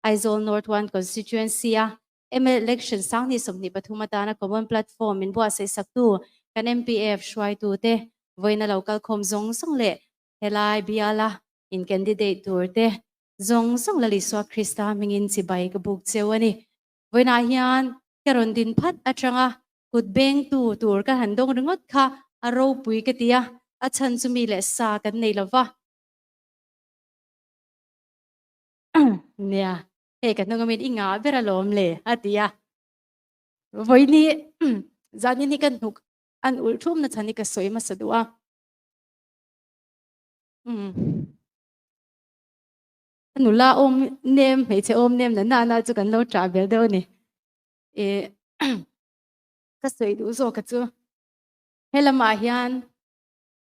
Aizawl North One Constituency a mla Election 2023 atana Common Platform min buatsaih saktu kan MPF hruaitute vawiina lo kalkhawm zawng zawng leh helai biala in candidate turte zawng zawng Lal Isua Krista hmingin chibai ka buk cheu a ni. Vawiinah hian ka rawn din phat atanga kut bengtu tur ka han dawng ringawt kha a ropui ka ti a, a chhan chu mi leh sa kan nei lo va. Nia, hei ka hnung amin i ngah ber alawm le a ti a. Vawiini zanin hi ka hnuk an ulh thum na chhan hi ka sawi hmasa duh a. Umm. Ka nula awm nem, hmeichhe awm nem na na na chu kan lo ṭah bel deuh a ni. Ih ka sawi duh zawk a chu he lamah hian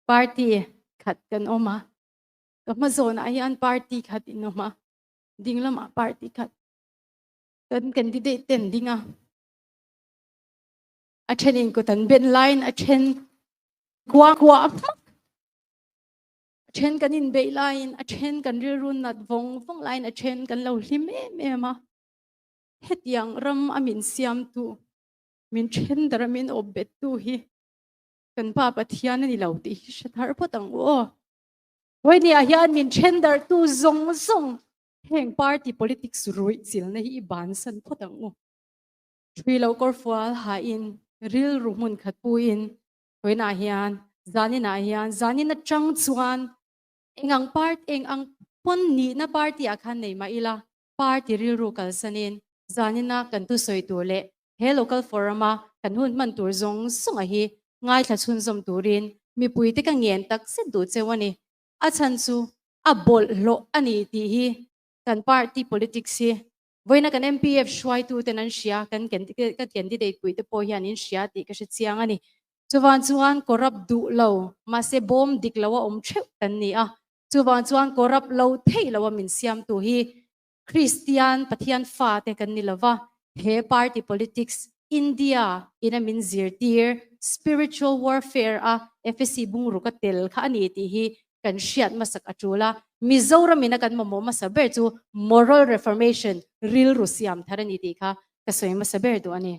party khat kan awm a, ka hma zawnah hian party khat in awm a, ding lamah party khat kan candidate te an ding a, a thenin kut an ben laiin a then kuah kuah hmak. A then kan inbeih laiin a then kan rilru nat vawng vawng laiin a then kan lo hlim em em a. Hetiang ram a min siamtu, min then dar a min awp bettu hi kan Pa Pathian a ni lo tih hi hre thar phawt ang u aw. Vawinia hian min then darhtu zawng zawng heng party politics ruih chilna hi i bansan phawt ang u. Thui lo kawrfual hain rilru hmun khat puin Vawiinah hian, zaninah hian, zanin atang chuan eng ang part, eng ang pawn nihna party ah khan nei mah ila, party rilru kalsanin zanina kan thusawi tur leh he local forum a kan hun hman tur zawng zawng a hi ngaithla chhunzawm turin mipuite ka ngen tak zet duh cheu a ni. A chhan chu a bawlhhlawh a ni tih hi kan party politics hi Vawiina kan MPF hruaituten an hria, kan ka candidate puite pawh hian in hria tih ka hre chiang a ni. Chuvang chuan corrupt duh lo, mahse bawm dik lo a awm theuh kan ni a. Chuvang chuan corrupt lo theih lo a min siamtu hi Kristian Pathian fate kan ni lova, he party politics India in a min zirtir spiritual warfare a Ephesi bungruk a tel kha a ni tih hi kan hriat hmasak a tul a, Mizoram in a kan mamawh hmasa ber chu moral reformation, rilru siam thar a ni tih kha ka sawi hmasa ber duh a ni.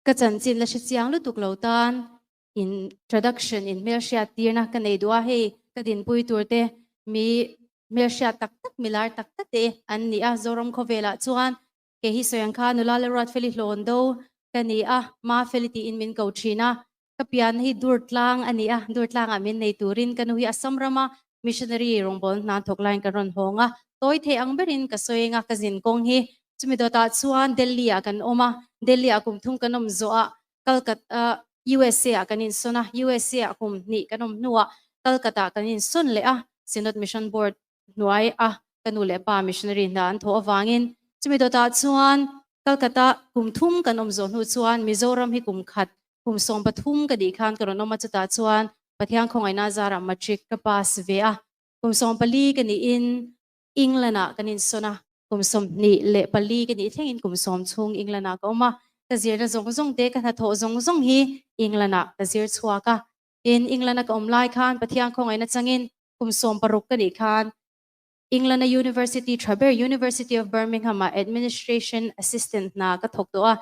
Ka chanchin la hre chiang lutuk lo tan introduction in hmelhriat tirna ka nei duh a, hei ka dinpui tur te mi hmelhriat tak tak milar tak tak te an ni a, Zoram khawvelah chuan Kei hi sawi ang kha nula Lalruatfeli hlawn do ka ni a, Mafeli tiin min ko thin a. Ka pian hi Durtlang a ni a, Durtlangah min nei turin ka nu hi Assam rama missionary rawngbâwl hna thawk laiin ka rawn hawng a. Tawi thei ang berin ka sawi eng a, ka zin kawng hi. Chumi dawtah chuan Delhi-ah kan awm a, Delhi-ah kum thum kan awm zawh a, Calcutta, USA-ah kan insawn a, USA-ah kum hnih kan awm hnuah Calcutta-ah kan insawn leh a, Synod Mission Board hnuai a ka nu leh pa missionary hna an thawh avangin chumi dawtah chuan Calcutta kum thum kan awm zawh hnu chuan Mizoram hi kum khat kum 13 ka dih khan ka rawn awm a, chutah chuan Pathian khawngaihna zarah matric ka pass ve a, kum 14 ka nihin England ah kan insawn a, kum 24 ka nih thlengin kum 10 chhung England ah ka awm a, ka zirna zawng zawng te ka hnathawh zawng zawng hi England ah ka zir chhuak a, tin England a ka awm lai khan Pathian khawngaihna changin Kum 16 ka nih khan England-a University tha ber University of Birmingham-ah Administration Assistant hna ka thawk tawh a,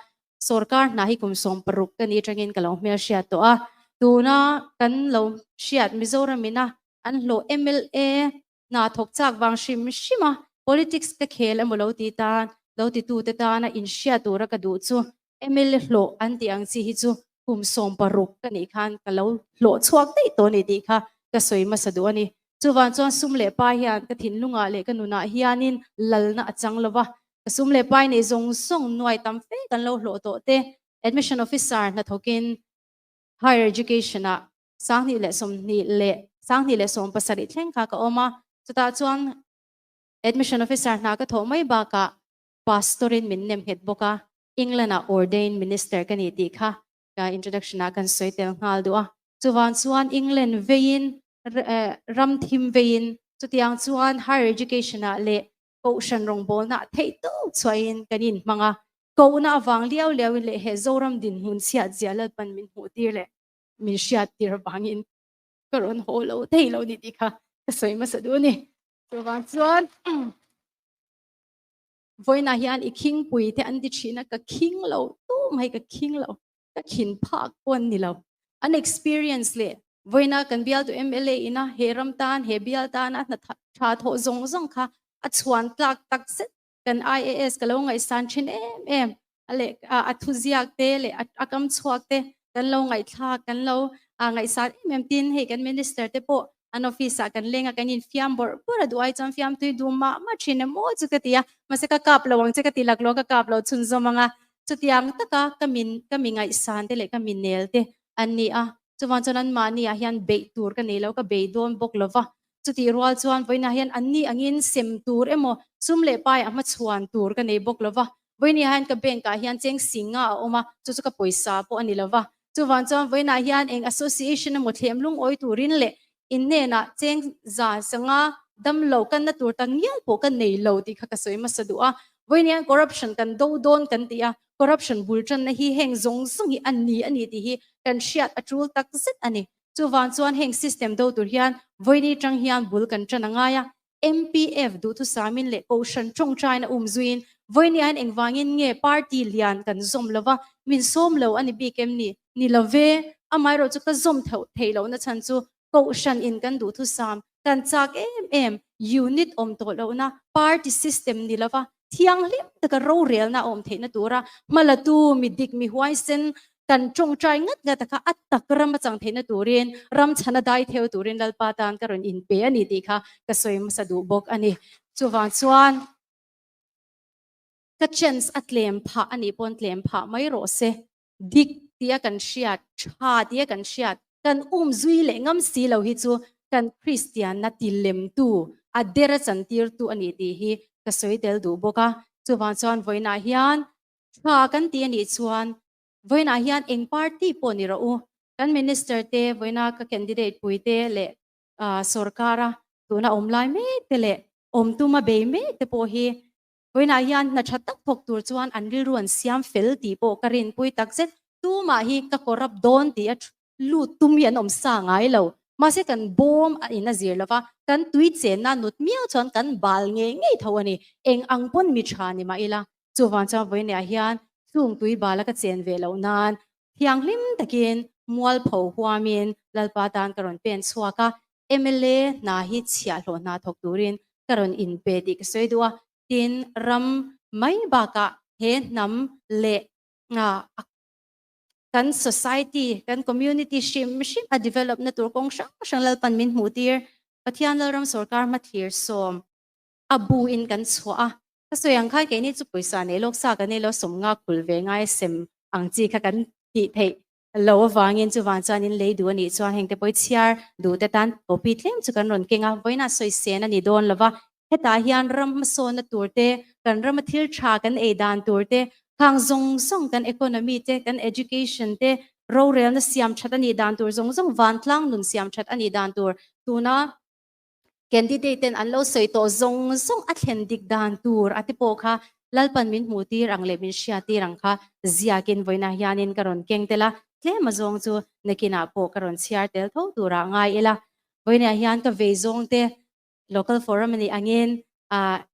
sawrkar hna hi kum 16 ka nih atangin ka lo hmelhriat tawh a. Tuna kan lo hriat Mizoram ina an hlawh mla hna thawk chak vang hrim hrim a, politics ka khel emaw lo ti tan, lo titute tana inhriat tura ka duh chu mla hlawh an tih ang chi hi chu kum 16 ka nih khan ka lo hlawh chhuak daih tawh a ni tih kha ka sawi hmasa duh a ni. Chuvang chuan sum leh pai hian ka thinlungah leh ka nunah hianin lalna a chang lo va, ka sum leh pai nei zawng zawng nuai tam fe kan lo hlawh tawh te, Admission Officer hnathawkin Higher Education ah 2020 leh 2017 thleng kha ka awm a, chutah chuan Admission Officer hna ka thawh mai bakah Pastor-in min nem nghet bawk a, England-ah ordained minister ka ni tih kha ka introduction-ah kan sawi tel nghal duh a. Chuvang chuan England veiin, ram thim veiin, chutiang chuan higher education-ah leh kohhran rawngbawlnaah theih tawk chhuahin kan inhmang a. Kohna avang liau liauin leh he Zoram dinhmun chhiat zia Lalpan min hmuhtir leh min hriattir avangin ka rawn haw lo thei lo ni tih kha. Ka sawi hmasa duh a ni. Chuvang chuan vawiinah hian i khingpui te an ti thin a, ka khing lo tu mai ka khing lo, ka khin phak pawh an ni lo. An experience leh vawiina kan bialtu mla ina he ram tan, he bial tana hna tha thawh zawng zawng kha a chhuan tlak tak zet kan IAS ka lo ngaihsan thin em em a leh a thuziak te leh a kam chhuak te kan lo ngaihthlak kan lo ngaihsan em em tin hei kan minister te pawh an office ah kan leng a kan infiam bawrh bawrh a duh ai chuan fiam tui duh mah mah thin emaw chu ka ti a mahse ka kap lo ang che ka ti laklawh ka kap lo chhunzawm ang a chutiang taka ka min ka mi ngaihsan te leh ka mi nel te an ni a chuvang chuan anmahni ah hian beih tur ka nei lo ka bei dawn bawk lova Chutih rual chuan vawiinah hian anni angin sem tur emaw sum leh pai a hmachhuan tur ka nei bawk lo va. Vawiinah hian ka bank ah hian cheng singa a awm a, chu chu ka pawisa pawh a ni lo va. Chuvang chuan vawiinah hian eng association emaw thlem lungawi turin leh inhnenah cheng za sanga damlo kanna tur tak ngial pawh ka nei lo tih kha ka sawi hmasa duh a. Vawiinah hian corruption kan do dawn kan ti a, corruption bul tanna hi heng zawng zawng hi a ni a ni tih hi kan hriat a tul tak zet a ni. Chuvang chuan heng system do tur hian vawiini tang hian bul kan tan a ngai a, MPF duhthusamin leh Kohhran tawngtaina um zuiin vawiini hian engvangin nge party lian kan zawm lo va, min sawm lo a ni bik em ni? Ni lo ve, amaherawh chu ka zawm theuh theih lohna chhan chu Kohhran in kan duhthusam kan chak em em, unit awm tawh lohna party system ni lo va, thianghlim taka rorelna a awm theihna tura hmalatu mi dik mi huaisen kan tawngtai ngat ngat a kha a tak ram a chang theihna turin ram chhana dai theu turin Lalpa tan ka rawn inpe a ni tih kha ka sawi hmasa duh bawk a ni. Chuvang chuan ka chance a tlem phah a nih pawn tlem phah mai rawh se. Dik tia kan hriat, tha tia kan hriat, kan um zui leh ngam si lo hi chu kan Kristianna ti lemtu, a dera chantirtu a nih tih hi ka sawi tel duh bawk a. Chuvang chuan vawiinah hian tha kan ti a nih chuan vawiinah hian eng party pawh ni rawh u, kan minister te, vawiina ka candidate pui te leh sorkara tuna awm lai mek te leh awm tuma bei mek te pawh hi Vawiinah hian hna tha tak thawk tur chuan an rilru an siam fel tih pawh ka rinpui takzet. Tumah hi ka corrupt dawn tih a lut tum hi an awm sa ngai lo. Mahse kan bawm a in a zir lova, kan tui chenna nut miau chuan kan bal ngei ngei tho a ni. Eng ang pawn mi tha ni mah ila. Chuvang chuan vawiinah hian chung tui bala ka chen ve loh nan thianghlim takin mualpho huamin Lalpa tan ka rawn pen chhuak a. Mla hna hi chhiahhlawh hna thawk turin ka rawn inpe tih ka sawi duh a, tin ram mai bakah he hnam leh kan society, kan community hrim hrim a develop na tur kawng hrang hrang Lalpan min hmuh tir, Pathian Lalram sawrkar hmathlir sawm a bu in kan chhuah a, ka sawi ang khan keini chu pawisa nei lawk sa kan nei lo sawmnga khul ve ngai sem ang chi kha kan tih theih lo avangin chuvang chuan in lei duh a nih chuan heng te pawh i chhiar duh te tan copy tlem chu kan rawn keng a, vawiinah sawi sen a ni dawn lo va, hetah hian ram hmasawnna tur te, kan rama thil tha kan ei dan tur te, khang zawng zawng kan economy te, kan education te, rorelna siam that a nih dan tur zawng zawng, vantlang nun siam that a nih dan tur tuna Candidate ten an lo sawi tawh zawng zawng a thlen dik dan tur a te pawh kha Lalpan min hmuh tir ang leh min hriat tir ang kha ziakin vawiinah hianin ka rawn keng tel a, tlem a zawng chu nakinah pawh ka rawn chhiar tel tho turah ngai ila. Vawiinah hian ka vei zawng te Local Forum a nih angin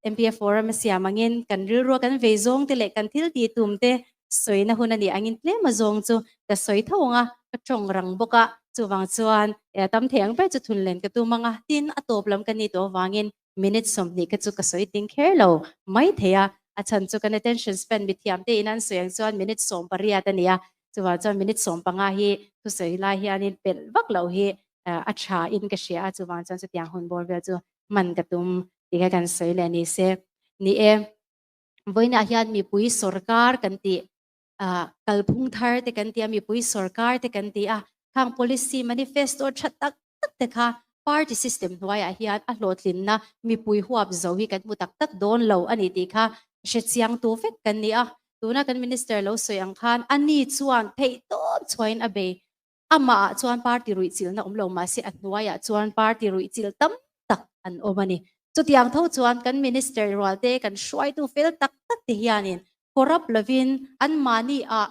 MPF Forum a siam angin kan rilrua kan vei zawng te leh kan thil tih tum te Sawina hun a nih angin tlem a zawng chu ka sawi tho ang a, ka tawng rang bawk a, chuvang chuan tam thei ang ber chu thunlen ka tum ang a, tin a tawp lam ka ni tawh avangin minute 20 kha chu ka sawi ting kher lo mai thei a, a chhan chu kan attention span mithiam te in an sawi ang chuan minute 18 a ni a, chuvang chuan minute 15 hi thusawi lai hianin pelh vak loh hi a tha in ka hria a, chuvang chuan chutiang hun bawr vel chu hman ka tum tih kha kan sawi leh ni se. Ni e. Vawiinah hian mipui sawrkar kan tih ah kalphung thar te kan ti a, mipui sawrkar te kan ti a, khang policy manifesto tha tak tak te kha party system hnuaiah hian a hlawhtlinna mipui huap zo hi kan hmu tak tak dawn lo a ni tih kha hre chiang tu vek kan ni a. Tuna kan minister lo sawi ang khan ani chuan theihtawp chhuahin a bei. Amah ah chuan party ruihchilhna awm lo mahse a hnuaiah chuan party ruihchilh tam tak an awm a ni. Chutiang tho chuan kan minister rualte kan hruaitu fel tak tak te hianin corrupt lovin anmahni ah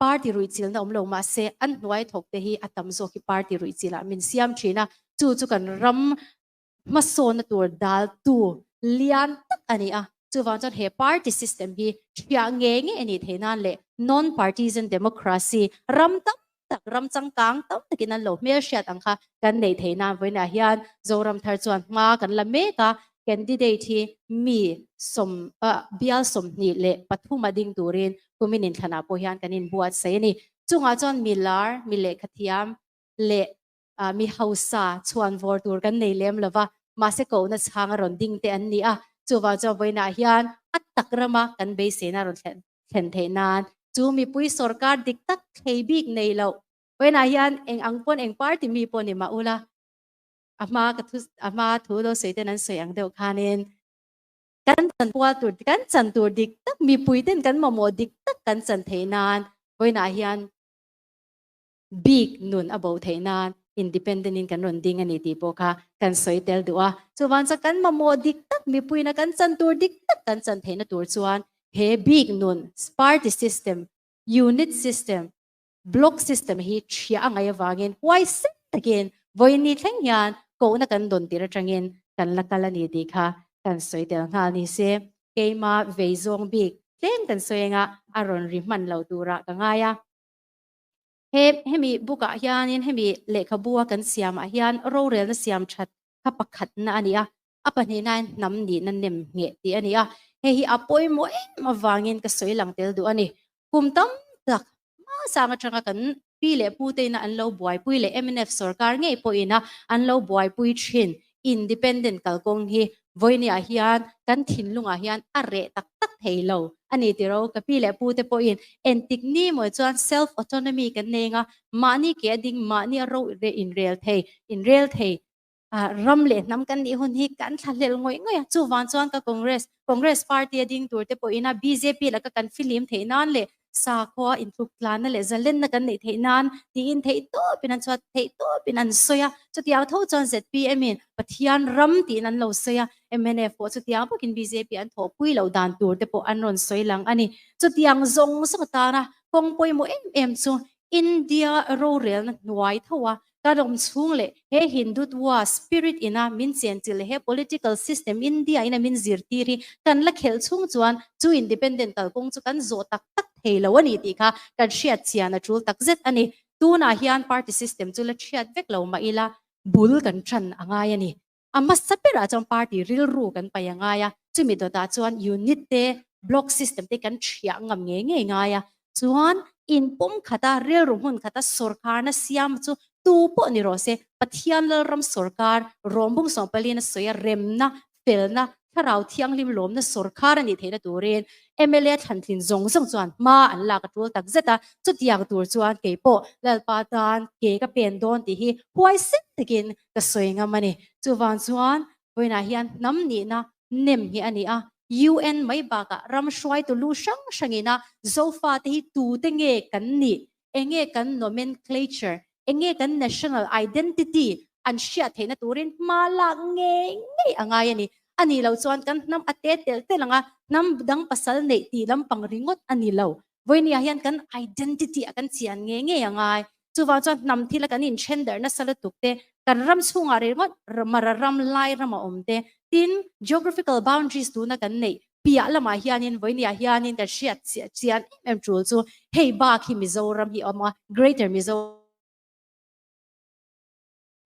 party ruihchilhna awm lo mahse an hnuai thawk te hi a tam zawk hi party ruihchilh ah min siam thin a, chu chu kan ram. hmasawnna tur daltu lian tak a ni a. Chuvang chuan he party system hi hriah ngei ngei a nih theih nan leh non-partisan democracy ram tam tak, ram changkang tam takin an lo hmelhriat ang kha kan neih theih nan vawiinah hian Zoram thar chuan hma kan la mek a, candidate hi mi sawm bial 23 a ding turin kumin inthlanah pawh hian kan inbuatsaih a ni. Chungah chuan mi lar, mi lehkhathiam leh mi hausa chhuan vawr tur kan nei lem lo va, mahse kohna chhang a rawn ding te an ni a, chuvang chuan vawiinah hian a tak rama kan beiseina rawn thlen theih nan chu mipui sorkar dik tak thlei bik nei loh vawiinah hian eng ang pawn eng party mi pawh ni mah ula a hma ka thu a hma thu lo sawi ten an sawi ang deuh khanin kan chanpual tur kan chan tur dik tak mipui ten kan mamawh dik tak kan chan theih nan vawiinah hian bik nun a bo theih nan independent in kan rawn ding a ni tih pawh kha kan sawi tel duh a. Chuvang chuan kan mamawh dik tak mipuiin a kan chan tur dik tak kan chan theihna tur chuan he bik nun party system, unit system, block system hi thiah a ngaih avangin huaisen takin vawiin thleng hian kohna kan dawn tir atangin kan la kal a ni tih kha kan sawi tel nghal ni se. Keima vei zawng bik tlem kan sawi anga a rawn ri hman lo turah ka ngai a. He hemi book ah hianin hemi lehkhabu a kan siam ah hian rorelna siam that kha pakhatna a ni a, a pahnihnain hnam nihna nem ngheh tih a ni a, hei hi a pawimawh em avangin ka sawi lang tel duh a ni. Kum tam tak hmasang atanga kan pi leh pu te ina an lo buaipui leh mnf sorkar ngei pawh ina an lo buaipui thin Independent kalkawng hi vawinia hian kan thinlungah hian a reh tak tak thei lo a ni tiro. Ka pi leh pu te pawhin entik ni maw chuan self autonomy kan nei anga mahni ke a ding, mahni a ro inrel thei, inrel thei ram leh hnam kan nih hun hi kan thlahlel ngawih ngawih a. Chuvang chuan ka Congress, Congress party a ding tur te pawhin a bjp laka kan filim theih nan leh Sakhua intluk tlanna leh zalenna kan neih theih nan tiin theih tawpin an chhuat theih tawpin an sawi a, chutiang tho chuan zpm in Pathian ram tiin an lo sawi a, mnf pawh chutiang bawkin bjp an thawhpui loh dan tur te pawh an rawn sawi lang a ni. Chutiang zawng zawng atana kawng pawimawh em em chu India rorelna hnuai tho a Ka rawm chhung leh he Hindutva spirit ina min chenchilh leh he political system India ina min zirtir hi kan la khelh chhung chuan chu independent kalkawng chu kan zawh tak tak thei lo a ni tih kha kan hriat chian a tul takzet a ni. Tunah hian party system chu la thiat vek lo mah ila bul kan tan a ngai a ni. A hmasa berah chuan party rilru kan paih a ngai a, chumi dawtah chuan unit te, block system te kan thiah ngam ngei ngei ngai a, chuan inpum khata rilru hmun khata sawrkarna siam chu tu pawh ni rawh se, Pathian Lalram sawrkar rawmbung sawmpaliin a sawi a, remna, felna, thlarau thianghlim lawmna sawrkar a nih theihna turin mla thlantlin zawng zawng chuan hma an lak a tul tak zet a, chutiang tur chuan kei pawh Lalpa tan ke ka pen dawn tih hi huaisen takin ka sawi ngam a ni. Chuvang chuan vawiinah hian hnam nihna nem hi a ni a, UN mai bakah ram hruaitu lu hrang hrangina Zofate hi tute nge kan nih, enge kan nomenclature, enge kan national identity an hriat theihna turin hma lak ngei ngei a ngai a ni. A nih loh chuan kan hnam a te telh telh ang a, hnam dang pasal neih tih lampang ringawt a ni lo. Vawinia hian kan identity ah kan chian ngei ngei a ngai. Chuvang chuan hnam thila kan inthen darh nasa lutuk te, kan ram chhungah ringawt Mara ram lai rama awm te, tin geographical boundaries tuna kan neih piah lamah hianin vawinia hianin kan hriat chian em em tul chu hei bak hi Mizoram hi a awm a, Greater Mizoram.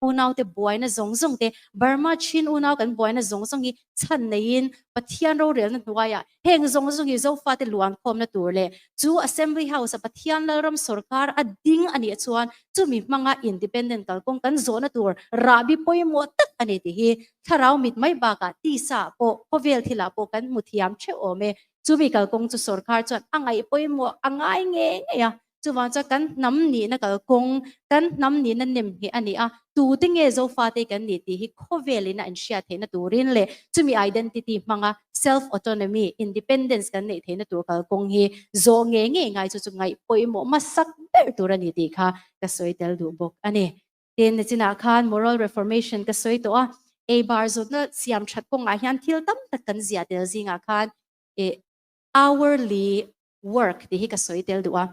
Unaute buaina zawng zawng te, Burma Chin unau kan buaina zawng zawng hi chhan neiin Pathian rorelna hnuaiah heng zawng zawng hi Zofate luankhawmna tur leh chu Assembly House a Pathian Lalram sawrkar a ding a nih chuan chumi hmanga independent kalkawng kan zawhna tur rahbi pawimawh tak a ni tih hi thlarau mit mai bakah tisa ah pawh khawvel thilah pawh kan hmu thiam theuh awm e. Chumi kalkawng chu sawrkar chuan a ngaih pawimawh a ngai ngei ngei a. Chuvang chuan kan hnam nihna kalkawng, kan hnam nihna nem hi a ni a, tute nge Zofate kan nih tih hi khawvelin a inhriat theihna turin leh chumi identity hmanga self autonomy, independence kan neih theihna tur kalkawng hi zawh ngei ngei ngai chu chu ngaih pawimawh hmasak ber tur a ni tih kha ka sawi tel duh bawk a ni. Tin, nichinah khan moral reformation ka sawi tawh a, ei bar zawtna siam that kawngah hian thil tam tak kan ziah tel zingah khan eh hourly work tih hi ka sawi tel duh a.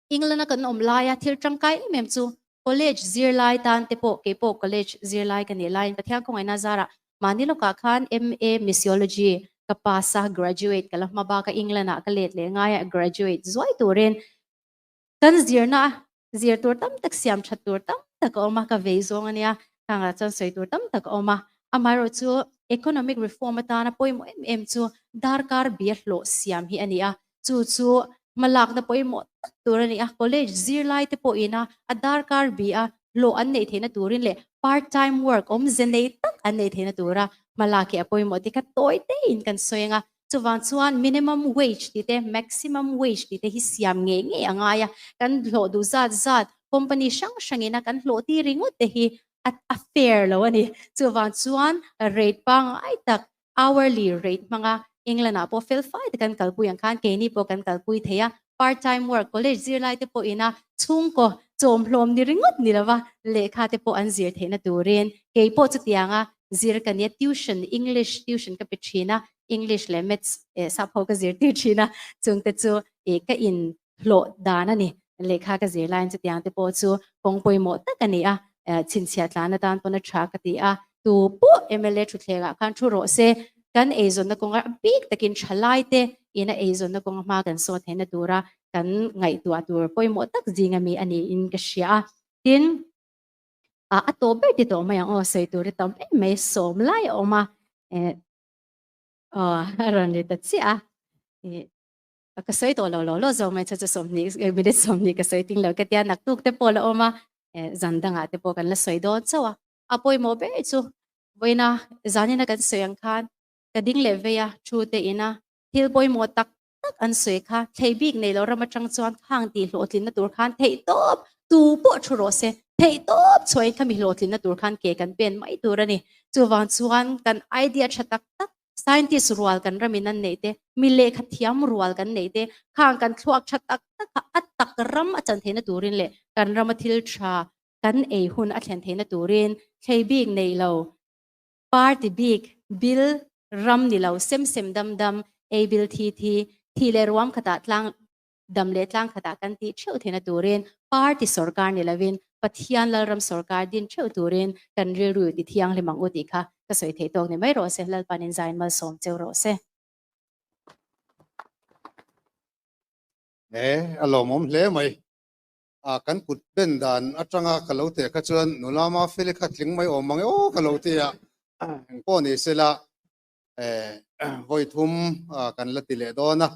England a kan awm laia thil tangkai em em chu College zirlai tan te pawh keipawh college zirlai ka nih laiin Pathian khawngaihna zarah mahni lawkah khan MA Missiology ka pass a, graduate ka la hma bak a, England ah ka let leh ngai a, graduate zuai turin kan zirna zir tur tam tak siam that tur tam tak a awm a, ka vei zawng a nia, khangah chuan sawi tur tam tak a awm a. Amaherawh chu economic reform atana pawimawh em em chu darkar bia hlawh siam hi a ni a, chu chu hmalakna pawimawh tak tur a ni a, college zirlai te pawhin a a darkar bi a hlawh an neih theihna turin leh part time work awmze nei tak an neih theihna tura hmalak hi a pawimawh tih kha tawi tein kan sawi ang a, chuvang chuan minimum wage tih te maximum wage tih te hi siam ngei ngei a ngai a, kan hlawh duh zat zat company hrang hrangin a kan hlawh tir ringawt te hi a a fair lo a ni, chuvang chuan rate pangngai tak hourly rate hmanga England ah pawh fel fai te kan kalpui ang khan keini pawh kan kalpui thei a, part time work college zirlai te pawhin a chhungkaw chawmhlawm ni ringawt ni lova lehkha te pawh an zir theihna turin kei pawh chutianga zir ka nia tuition English tuition ka pe thin a, English leh Maths eh sap ho ka zirtir thin a, chungte chu ih ka in hlawh dan a ni. Lehkha ka zir laiin chutiang te pawh chu kawng pawimawh tak a ni a, chhinchhiah tlan atan pawn a tha ka ti a, tu pawh mla thutthlengah khan thu rawh se, kan eizawnna kawnga bik takin thalai te ina eizawnna kawnga hma kan sawn theihna tura kan ngaihtuah tur pawimawh tak zing ami a niin ka hria a. Tin, a tawp ber ti tawh mai ang aw, sawi tur hi tam em mai, sawm lai a awm a, aw a rawn ri ta chiah a. Ka sawi tawh lo lo lo zawk mai chu chu 20 minute 20 ka sawi ting lo ka tia naktuk te pawh la awm a zan dangah te pawh kan la sawi dawn chauh a a pawimawh ber chu vawiina zanina kan sawi ang khan ka ding leh vei a thu te ina thil pawimawh tak tak an sawi kha thlei bik nei lo ram atang chuan khang tih hlawhtlinna tur khan theih tawp tu pawh thu rawh se theih tawp chhuahin khami hlawhtlinna tur khan ke kan pen mai tur a ni chuvang chuan kan idea tha tak tak Scientist rual kan ramin an neih te, mi lehkha thiam rual kan neih te, khang kan thluak tha tak tak kha a tak ram a chan theihna turin leh kan rama thil tha kan ei hun a thlen theihna turin thlei bik nei lo, party bik, bill ram ni lo, sem sem dam dam, ei bil thi thi, thih leh ruam khatah tlang dam leh tlang khatah kan tih theuh theihna turin party sorkar ni lovin Pathian Lalram sorkar din theuh turin kan rilru ti thianghlim ang u tih kha ka sawi theih tawk ni mai rawh se, Lalpan in zain malsawm cheu rawh se. He a lawmawm hle mai. A kan kut ben dan atanga ka lo teh kha chuan nula Mafeli kha tling mai awm mang e aw ka lo ti a, engpawh ni sela vawi thum kan la ti leh dawn a.